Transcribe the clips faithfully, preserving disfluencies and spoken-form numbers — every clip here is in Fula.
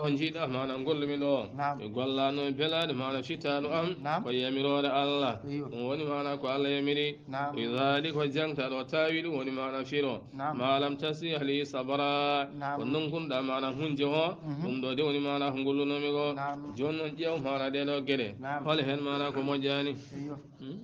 Ko njiiɗa maana gollumi ɗo. Naam. Mi gollano belaɗe maana fittaɗo am. Naam. Ko yamiroore Allah. Iyo. Ɗum woni maana ko Allah yamiri. Naam. Idali ko jangta ɗo tawi ɗum woni maana firo. Naam. Ma lam tasi ahli sabara. Naam. Ko nonkunɗa maana hunje o. Mhm. Ɗum ɗo de woni maana ko gollunomi ko. Naam. Jooni noon ƴeew maana ɗeɗo geɗe. Naam. Hol heen maana ko moƴƴani? Iyo. Hmm?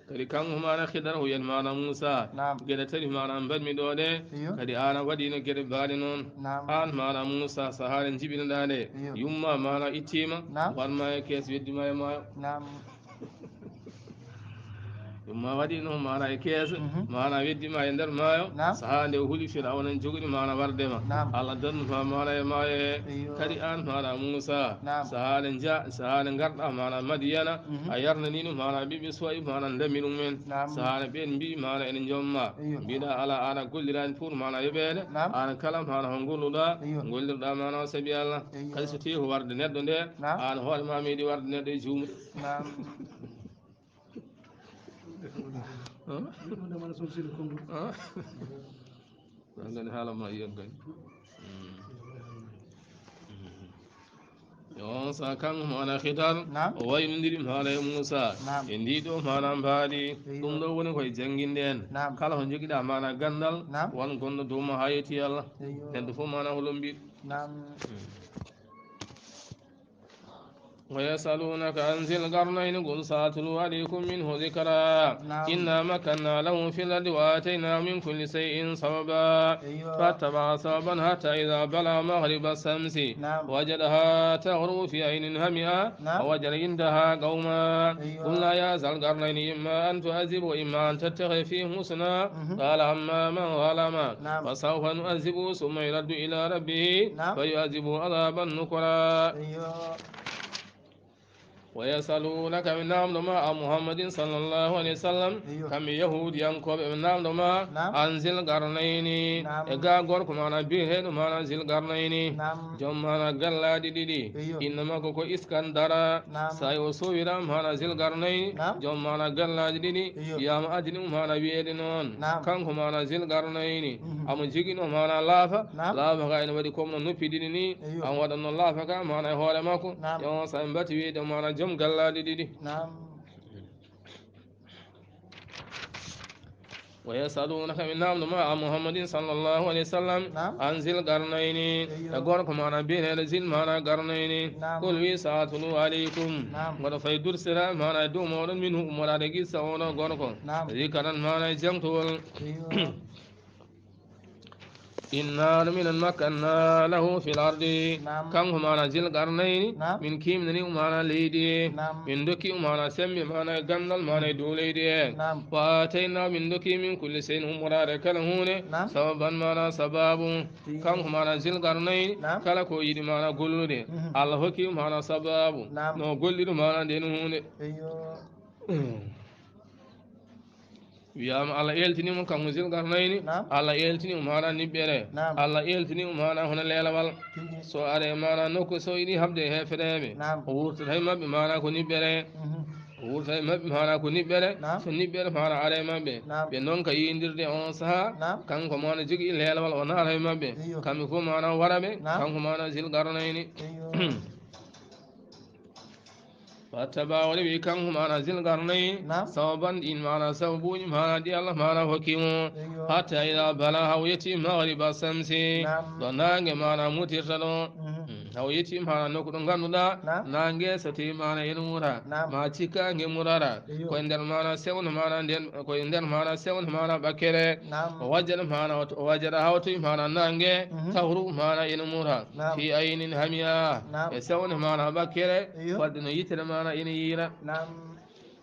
Kadi kanko maana Khidar o wiyat maana Muusa. Naam. Geɗe tati maana mbaɗmi ɗo ɗe. Iyo. Kadi aan a waɗino geɗe baaɗe noon. Naam. Aan maana Muusa sahaa nde njibinoɗaa nde. Iyo. Yumma maana ittiima. Naam. Warma e kees weddima e maayo. Naam. Yumma waɗino maana e kees. Mhm. Maana weddima e nder maayo. Naam. Sahaa nde o huli Firawna joguɗi maana warde ma. Naam. Allah darnuma maana e maayo he. Iyo. Kadi aan maana Muusa. Naam. Sahaa nde nja-, sahaa nde ngarɗa maana Madiyana. Mhm. A yarnanino maana ɓiɓɓe Suwayb maana ndemi ɗum en. Naam. Sahaa nde ɓeen mbi maana ene jomma. Iyo. Mbiɗa ala aan a gollirani pour maana yoɓeede. Naam. Aan kala maana ko golluɗa, iyo, gollirɗa maana o sabi Allah. Iyo. Kadi so tawi ko warde neɗɗo nde, naam, aan hoore ma meeɗi warde neɗɗo e juumde. Naam. Huh? Huh? An gani haala ma yiyan kay. Mm. Mm. Yo, sa kan maana Khidar, naam, o waynodiri maana e Muusa. Naam. E ndi ɗo maana mbaadi. Eyyo. Ɗum ɗo woni koye jannginde en. Naam. Kala ko njogiɗa maana ganndal, naam, won gonɗo dow ma haa yetti Allah. Eyyo. Neɗɗo fof maana ko lombi. Naam. Mm. ويسألونك عن ذي القرنين قل سأتلو عليكم منه ذكرا. نعم. إنا مكنا له في الأرض وآتيناه من كل شيء سببا. أيوة. فاتبع سببا حتى إذا بلغ مغرب الشمس، نعم، وجدها تغرب في عين حمئة، نعم، ووجد عندها قوما. أيوة. قلنا يا ذا القرنين إما أن تعذب وإما أن تتخذ فيهم حسنا. مهم. قال أما من ظلم، نعم، فسوف نعذبه ثم يرد إلى ربه، نعم، فيعذبه عذابا نكرا. أيوة. ويسألونك من نام ما محمد صلى الله عليه وسلم. أيوة. كم يهود ينكب من نام ما، نعم، عن ذي القرنين. نعم. E ga gorko maana biyeteeɗo maana Zil Qarnayni. نعم. Joom maana gallaaɗi ɗiɗi. Eyyo. Innde makko ko Iskandara. Naam. Sa o sowira maana Zil Qarnayni. Naam. Joom maana gallaaɗi ɗiɗi. Eyyo. Wiyaama adini mo maana wiyeede noon. Naam. Kanko maana Zil Qarnayni. Mhm. Amo jogino maana laafa. Naam. Laafa ka ene waɗi comme no noppi ɗiɗi ni. Eyyo. Amo waɗa noon laafa ka maana e hoore makko. Naam. Yo sa mbati wiyeede maana joom gallaaɗi ɗiɗi. Naam. ويسألونك من نعم ما محمد صلى الله عليه وسلم. نعم. عن ذي القرنين. أيوة. E gorko maana biyeteeɗo Zil maana Qarnayni. نعم. قل wi سأتلو عليكم. نعم. Mboɗo fay dursira maana e dow mooɗon منه ummoraade qissa oɗo gorko. نعم. ذكرا maana e jangtowol. أيوة. إنا minen مكنا له في الأرض. Naam. Kanko maana Zil Qarnayni, naam, min kiimnani mo maana leydi he. Naam. Min ndokki mo maana semmbe maana e ganndal maana e dow leydi he. Naam. وآتيناه min ndokki من كل شيء ummoraade kala huunde. Naam. سببا maana sabaabu. Eyyo. Kanko maana Zil Qarnayni, naam, kala ko yiɗi maana gollude. Mhm. Allah hokki mo maana sabaabu. Naam. No golliri maana ndeen huunde. Eyyo. Mm. Wiyaama Allah eeltini mo kanko Zil Qarnayni. Naam. Allah eeltini mo maana niɓɓere. Naam. Allah eeltini mo maana hono leelawal. Tigi. So are maana nokku so yiɗi haɓde e heefereeɓe. Naam. O wurtata e maɓɓe maana ko niɓɓere. Mhm. O wurtata e maɓɓe maana ko niɓɓere. Naam. So niɓɓere maana are maɓɓe. Naam. Ɓe ndonka yiyondirde on sahaa. Naam. Kanko maana jogii leelawal o naata e maɓɓe. Eyyo. Kamɓe fof maana wara ɓe. Naam. Kanko maana Zil Qarnayni. Eyyo. Fattaba o rewi kanko maana Zil Qarnayni. Naam. Sababan ɗin maana sababuuji maana ɗi Allah maana hokki mo. Eyyo. Hatta ida balaga o yetti magriba samsi. Naam. Ɗo naange maana mutirta ɗo. Mhm. Mm. Haw yetti maana nokku ɗo ngannduɗaa. Naam. Naange so tawi maana ene mura. Naam. Ma cikkaange murara. Eyyo. Koye nder maana sewnde maana nden, koye nder maana sewnde maana ɓakkere. Naam. O wajjata maana, o wajjata haw tawi maana naange. Mhm. Tawru maana ene mura. Naam. Fi aynin hamiya. Naam. E sewnde maana ɓakkere. Eyyo. Fodde no yitere maana ene yiira. Naam.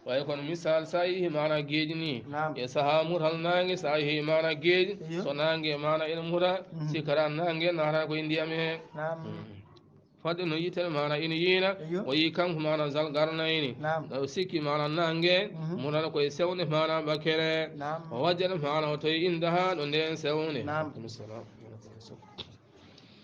Way kono misal sa yehi maana geeji ni. Naam. E saha mural naange sa yehi maana geeji. Eyyo. So naange maana ene mura. Mhm. Sikara naange naata koye ndiyam he. Naam. Mm. Fodde no yitere maana ene yiina. Eyyo. O yi kanko maana Zal Qarnayni. Naam. O sikki maana naange. Mhm. Murata koye sewnde maana ɓakkere. Naam. O wajjata maana o tawi indaha ɗo nden sewnde. Naam. Aleykum salam.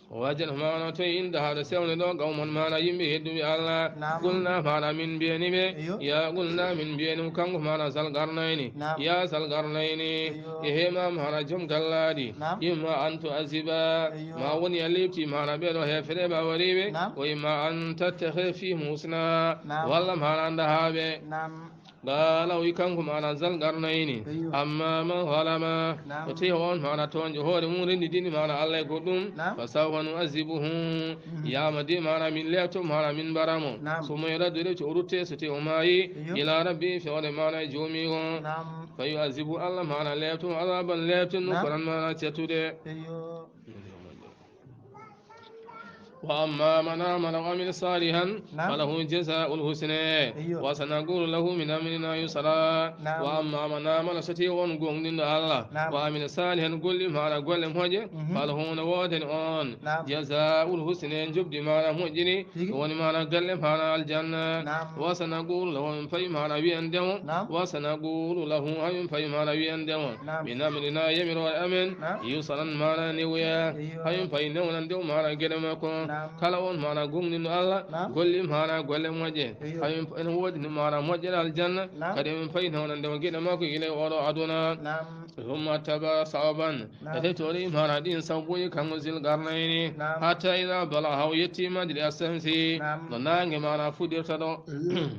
Wajad, maana toy inda hada sewne ɗo, qawman, maana yimɓe hedduɓe Allah. Naam. Qulna, maana min mbiyani ɓe. Iyo. Ya, qulna, min mbiyani mo kanko maana Zal Qarnayni. Naam. Ya Zal Qarnayni, iyo, e he ma maana joom gallaadi. Naam. Imma an tu'azziba, iyo, ma woni a leɓti maana ɓeɗo hefereɓe a wariɓe. Naam. Wa imma an tattakhidha fihim husna. Naam. Walla maana ndahaɓe. Naam. Qala, o wi kanko maana Zal Qarnayni, iyo, amma man zalama, naam, o tawi on maana toonjo hoore mum, renndidini maana Allah e goɗɗum, naam, fa sawfa nu'azzibuhu, mhm, yama de maana min leɓto maana min mbara mo. Naam. Summa yuraddu, refti o rutte so tawi o maayi, iyo, ila rabbi, fewde maana e joomi o. Naam. Fa yu'azzibu, Allah maana leɓto mo azaban leɓto, naam, nukran maana cettude. Iyo. Wa amma man amana wa amila salihan, naam, falahu jazaa'ul husna, iyo, wa sanaqulu lahu min amrina yusra. Naam. Wa amma man amana, so tawi on goongɗinɗo Allah, naam, wa amila salihan, golli maana golle moƴƴe, mhm, falahu, no woodani on, naam, jazaa'ul husna, njoɓdi maana moƴƴiri, tigi, woni maana galle maana aljanna. Naam. Wa sanaqulu lahu, min payi maana wiyande mo. Naam. Wa sanaqulu lahu, hamin payi maana wiyande mo. Naam. Min amrina, yamiroore amen. Naam. Yusran, maana newya. Iyo. Hamin payi newnande o maana geɗe makko. Naam. Kala on maana goongɗinɗo Allah, naam, golli maana golle moƴƴe. Iyo. Hamin payi no woodi maana moƴƴere aljanna. Naam. Kadi hamin payi newnande o geɗe makko gila e oɗo aduna. Naam. Summa taba sababan. Naam. E tawi o rewi maana ɗin sababuji kanko Zil Qarnayni. Naam. Hatta ida balaga, haa o yetti majli assamsi. Naam. No naange maana fuɗirta ɗo. Iyo.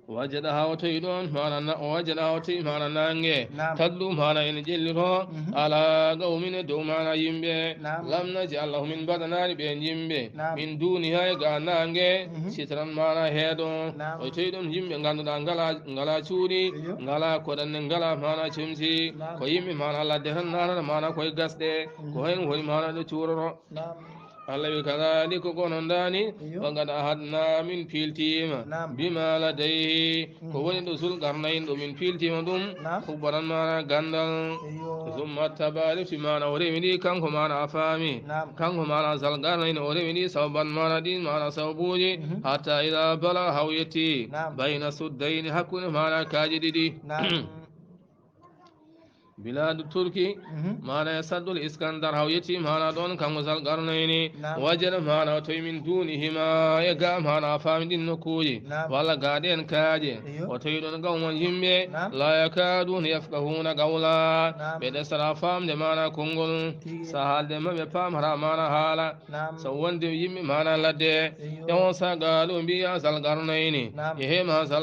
Wajada, haa o tawi ɗon maana na, o wajada, haa o tawi maana naange. Naam. Tadlu, maana ene ƴellito. Mhm. Ala qawmin, e dow maana yimɓe. Naam. Lam naj'al lahum, min mbaɗanaani ɓe yimɓe. Naam. Min duniha, e ga naange. Mhm. Sitran, maana heedo. Naam. O tawi ɗon yimɓe ngannduɗaa ngala, ngala cuuɗi, iyo, ngala koɗanne, ngala maana comci. Naam. Ko yimɓe maana ladde tan naatata maana koye gasɗe. Mhm. Ko heen woni maana ɗo cuuroto. Naam. Allah wi, kadhalika, ko onon dani, iyo, wa qad ahadna, min piltima, naam, bima ladayhi, ko, mhm, woni ɗo Zul Qarnayni ɗo min piltima ɗum, naam, khubran, maana ganndal. Iyo. Summa taba, refti maana o rewi ndi, kanko maana a faami. Naam. Kanko maana Zal Qarnayni o rewi ndi sababan, maana ɗin maana sababuji, mhm, hatta ida balaga, haa o yetti, naam, bayna suddayni, hakkunde maana kaaje ɗiɗi. Naam. Biladu Turki, mhm, maana e Saddul Iskandar, haa o yetti maana ɗon, kanko Zal Qarnayni. Naam. Wajada, maana o tawi min dunihima, e ga maana a faami ɗin nokkuuji, naam, walla ga ɗen kaaje. Iyo. O tawi ɗon qawman yimɓe, naam, la yakaduna yafqahuna qawla. Naam. Ɓe ɗesata faamde maana konngol. Tigi. Sa haalde maɓɓe paamata maana haala. Naam. So wonde yimɓe maana ladde, iyo, e on sa qaalu, mbi, ya Zal Qarnayni, naam, e hema Zal,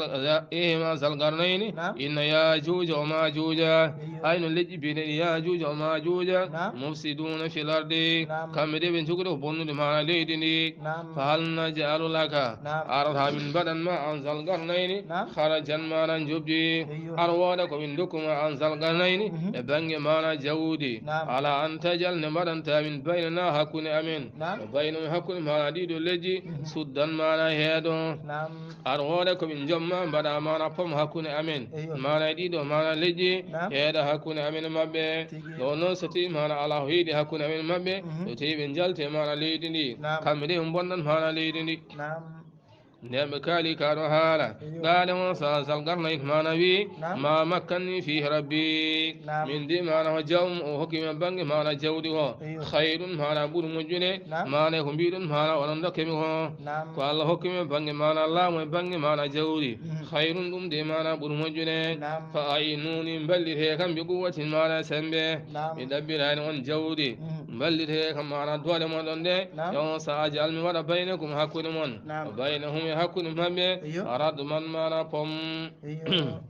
e hema Zal Qarnayni, naam, inna Yajuuja wa Majuuja, iyo, hayno leƴƴi biyeteeɗi Yajuuja wa Majuuja, naam, mufsiduna fil ardi, naam, kamɓe de ɓe njogude ko bonnude maana leydi ndi. Naam. Fa hal naj'alu laka, naam, arata min mbaɗan ma an Zal Qarnayni, naam, kharajan, maana njoɓdi, iyo, ar wooda ko min ndokku ma an Zal Qarnayni, mhm, e bannge maana jawdi, naam, ala an taj'ala, nde mbaɗanta min baynana, hakkunde amen, naam, wa baynahum, hakkunde maana ɗiɗo leƴƴi, mhm, suddan, maana heedo. Naam. Ar wooda ko min njomma, mbaɗa maana pom hakkunde amen, iyo, maana e ɗiɗo maana leƴƴi, naam, heeda hakkunde amen e maɓɓe. Tigi. Ɗo noon so tawi maana alaa ko heedi hakkunde amen e maɓɓe, mhm, so tawi ɓe njalte maana leydi ndi, naam, kamɓe de ɓe mbonnan maana leydi ndi. Naam. Nden ɓe kaali ka ɗo haala. Iyo. Qaala, on sa Zal Qarnayni maana wi, naam, ma makkanni fihi rabbi. Naam. Min de maana o jawm o hokki mi bannge maana jawdi o. Iyo. Khayrun, maana ɓuri moƴƴude. Naam. Maana ko mbiɗon maana onon dokke mi ko. Naam. Ko Allah hokki mi bannge maana laamu e bannge maana jawdi. Mhm. Khayrun, ɗum de maana ɓuri moƴƴude. Naam. Fa a'inuni, mballite kam bi quwwatin, maana sembe. Naam. Mi ɗaɓɓirani on jawdi. Mhm. Mballite kam maana doole mon ɗon de. Naam. E on sa aj'al, mi waɗa baynakum, hakkunde mon. Naam. Wa baynahum, e hakkunde maɓɓe. Iyo. Radman, maana pom. Iyo.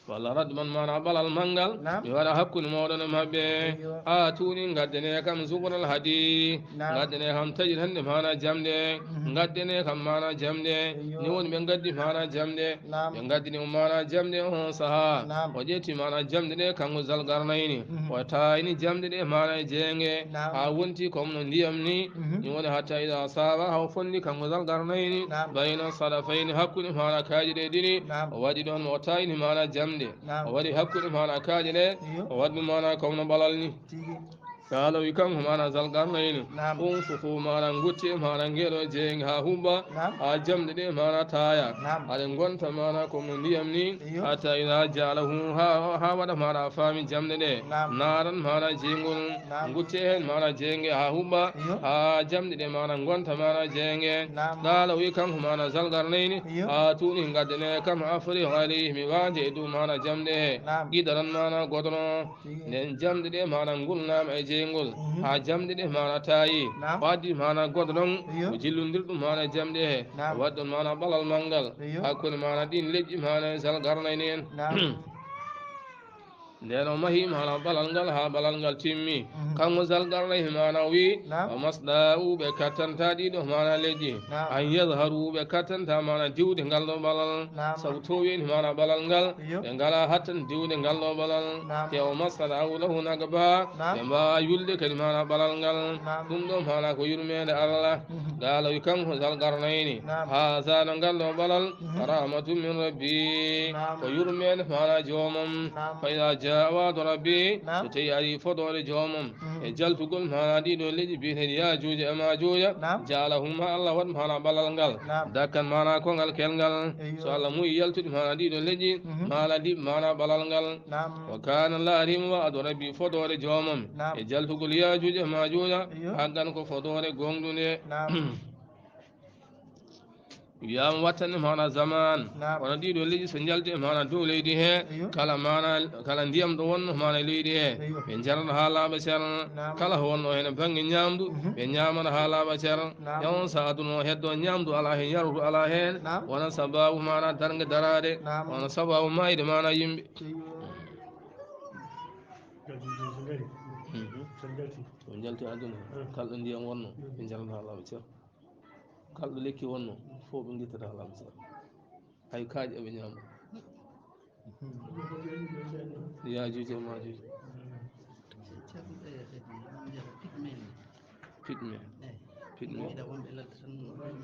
Walla radman, maana ɓalal manngal. Naam. Mi waɗa hakkunde mooɗon e maɓɓe. Iyo. Aatuni, ngaddane kam, zubral hadid. Naam. Ngaddane kam taƴirannde maana jamɗe. Mhm. Ngaddane kam maana jamɗe. Iyo. Ni woni ɓe ngaddi maana jamɗe. Naam. Ɓe ngaddini mo maana jamɗe on saha. Naam. O ƴetti maana jamɗe ɗe kanko Zal Qarnayni. Mhm. O taayni jamɗe ɗe maana e jeenge. Naam. Haa wonti comme no ndiyam ni. Mhm. Ni woni hatta ida sawa, haa o fondi kanko Zal Qarnayni. Naam. Bayna sadafayni, hakkunde maana kaaje ɗe ɗiɗi. Naam. O waɗi ɗon, o taayni maana jamɗe. Naam. O waɗi hakkunde maana kaaje ɗe. Iyo. O waɗi maana comme no ɓalal ni. Tigi. Qaala, wi kanko maana Zal Qarnayni, naam, unfuxu, maana ngutte maana ngeeɗo jeynge haa huɓɓa, naam, haa jamɗe ɗe maana taaya. Naam. Aɗe ngonta maana ko no ndiyam ni, iyo, hatta idaa ja'alahu, haa, haa waɗa maana faami jamɗe ɗe. Naam. Naaran maana jeyngol. Naam. Ngutte heen maana jeynge haa huɓɓa, iyo, haa jamɗe ɗe maana ngonta maana jeynge. Naam. Qaala, wi kanko maana Zal Qarnayni, iyo, aatuni, ngaddane kam, afriq alayhi, mi waanje e dow maana jamɗe he. Naam. Qidaran maana godron. Tigi. Nden jamɗe ɗe maana ngulnaama e jeyngol, mhm, haa jamɗe ɗe maana taayi. Naam. O addi maana godron, iyo, o jillondir ɗum maana jamɗe he. Naam. O waɗi ɗon maana ɓalal manngal, iyo, hakkunde maana ɗin leƴƴi maana Zal Qarnayni en. Naam. Nden o mahi maana ɓalal ngal haa ɓalal ngal timmi. Mhm. Kanko Zal Qarnayni maana wi, naam, wa masda'u, ɓe kattanta ɗiɗo maana leƴƴi. Naam. An yazharu, ɓe kattanta maana diwde ngal ɗo ɓalal. Naam. Sabu towiyani maana ɓalal ngal, iyo, ɓe ngalaa hattan diwde ngal ɗo ɓalal. Naam. Te o masda'u lahu nagba, naam, ɓe mbaawaa yulde kadi maana ɓalal ngal. Naam. Ɗum ɗo maana ko yurmeende Allah. Mhm. Qaala, wi kanko Zal Qarnayni, naam, haazaa, no ngal ɗo ɓalal, mhm, rahmatun min rabbi, naam, ko yurmeende maana joomam. Naam. Fa idaa jaa wa'du rabbi, naam, so tawi ari fodoore joomam, mhm, e jaltugol maana ɗiɗo leƴƴi biyeteeɗi Yaajuuja e Maajuuja, naam, ja'alahuma, Allah waɗ maana ɓalal ngal, naam, dakkan maana kongal kelngal. Eyyo. So Allah muyi yaltude maana ɗiɗo leƴƴi, mhm, maana liɓ maana ɓalal ngal. Naam. Wa kaana, laarii mo, wa'du rabbi, fodoore joomam, naam, e jaltugol Yaajuuja e Maajuuja, eyyo, haqqan, ko fodoore gooŋɗunde. Naam. Wiyaama wattane maana zamaan. Naam. Kono ɗiɗo leƴƴi so njalti e maana dow leydi he, eyyo, kala maana, kala ndiyam ɗo wonno maana leydi he, eyyo, ɓe njarata haa laaɓa cer. Naam. Kala ko wonno heen e bannge ñaamdu, mhm, ɓe ñaamata haa laaɓa cer. Naam. E on sahaa aduna o heddo ñaamdu alaa heen, yarudu alaa heen. Naam. Wona sabaabu maana darnge daraade. Naam. Wona sabaabu maayde maana yimɓe. Eyyo. Mhm. So njalti aduna, mm, kala ɗo ndiyam wonno, mm, ɓe njarata haa laaɓa cer. Kala ɗo lekki wonno, fof ɓe ngittata haa laaɓa cer. Hay kaaƴe eɓe ñaama. Yaajuuj e Maajuuj. Piɗme. Piɗme.